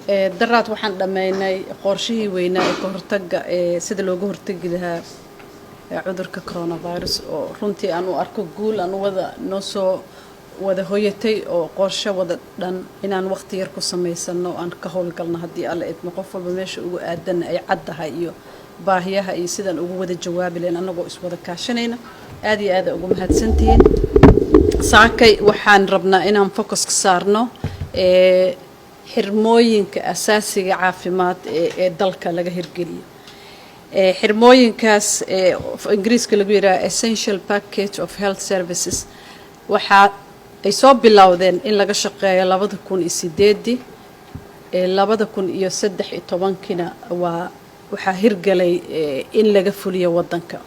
Daraad waxaan dhammaynay qorshihii weynaa ee ka hortagga, ee sida looga hortagi lahaa cudurka coronavirus, oo runtii aan u arko guul aan wada noo soo wada hoyatay, oo qorshe wada dhan inaan waqti yar ku samaysano, aan ka howlgalno haddii Alla idmo, qof walba meesha ugu aadanna ay caddahay iyo baahiyaha iyo sidaan ugu wada jawaabi lahayn annagoo iswada kaashanayna. Aad iyo aada ugu mahadsantihiin. Saakay waxaan rabnaa inaan focus ka saarno xirmooyinka asaasiga caafimaad ee dalka laga hirgeliyo. Xirmooyinkaas Ingiriiska lagu yidhaha Essential Package of Health Services waxaa ay soo bilowdeen in laga shaqeeyo 2008-dii. 2013-kiina waa waxaa hirgalay in laga fuliyo waddanka.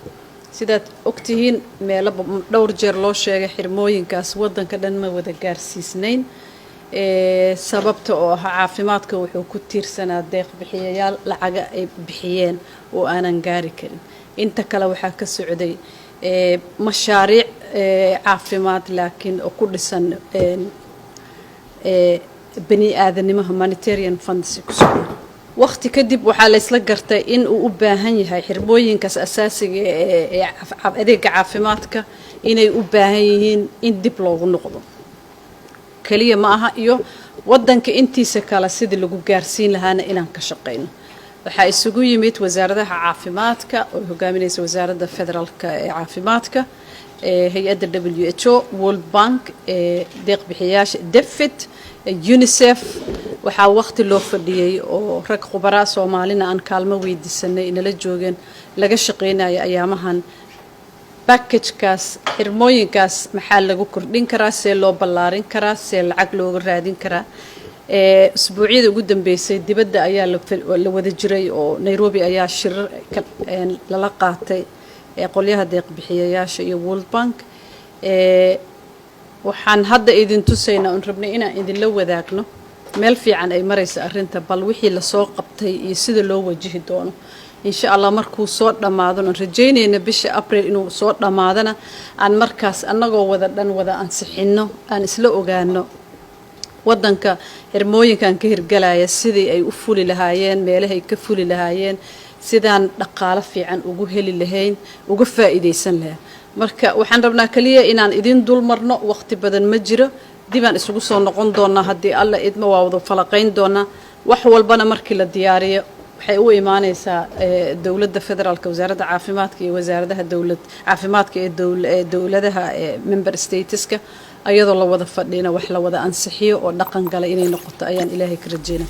Sidaad ogtihiin, meelo dhowr jeer loo sheegay, xirmooyinkaas waddanka dhan ma wada gaarsiisnayn, sababta oo ah caafimaadka wuxuu ku tiirsanaa deeq bixiyayaal lacaga ay bixiyeen oo aanan gaari karin. Inta kale waxaa ka socday mashaariic caafimaad, laakiin oo ku dhisan bani aadanimo, humanitarian funds ku socda. Waqti kadib waxaa la isla gartay in uu u baahan yahay xirmooyinkaas asaasiga ee adeega caafimaadka inay u baahan yihiin in dib loogu noqdo. Keliya ma aha, iyo waddanka intiisa kale sidii lagu gaarsiin lahaana inaan ka shaqayno. Waxaa isugu yimid wasaaradaha caafimaadka oo hogaaminaysa Wasaaradda Federaalka ee Caafimaadka, hay-adda WHO, World Bank, deeq bixiyaasha, DFID, UNICEF. Waxaa waqti loo fadhiyey oo rag khubaraa Soomaalina aan kaalmo weydiisanay inala joogeen, laga shaqaynaya ayaamahan package-kaas, xirmooyinkaas maxaa lagu kordhin karaa, see loo ballaarin karaa, see lacag looga raadin karaa. Usbuucyada ugu dambeysay dibadda ayaa la wada jiray, oo Nairobi ayaa shirar lala qaatay qolyaha deeq bixiyayaasha iyo World Bank. Waxaan hadda idin tusaynaa oon rabnay inaan idinla wadaagno meel fiican ay maraysa arrinta, bal wixii lasoo qabtay iyo sida loo wajihi doono, insha Allah. Markuu soo dhammaado, aan rajaynayna bisha Abril inuu soo dhammaadana, aan markaas annagoo wada dhan wada ansixinno, aan isla ogaano waddanka xirmooyinkan ka hirgalaya sidii ay u fuli lahaayeen, meelahay ka fuli lahaayeen, sidaan dhaqaalo fiican ugu heli lahayn, uga faa'iidaysan lahayn. Marka waxaan rabnaa kaliya inaan idin dul marno. Waqti badan ma jiro, dibaan isugu soo noqon doonaa haddii Alla idmo, waa wada falaqayn doonaa. Wax walbana markii la diyaariyo waxay u imaaneysaa dowladda federaalka, Wasaaradda Caafimaadka iyo wasaaradaha dowlad caafimaadka ee dowladaha member states-ka, ayadoo la wada fadhina wax la wada ansixiyo oo dhaqan gala inay noqoto ayaan Ilaahay ka rajeynaa.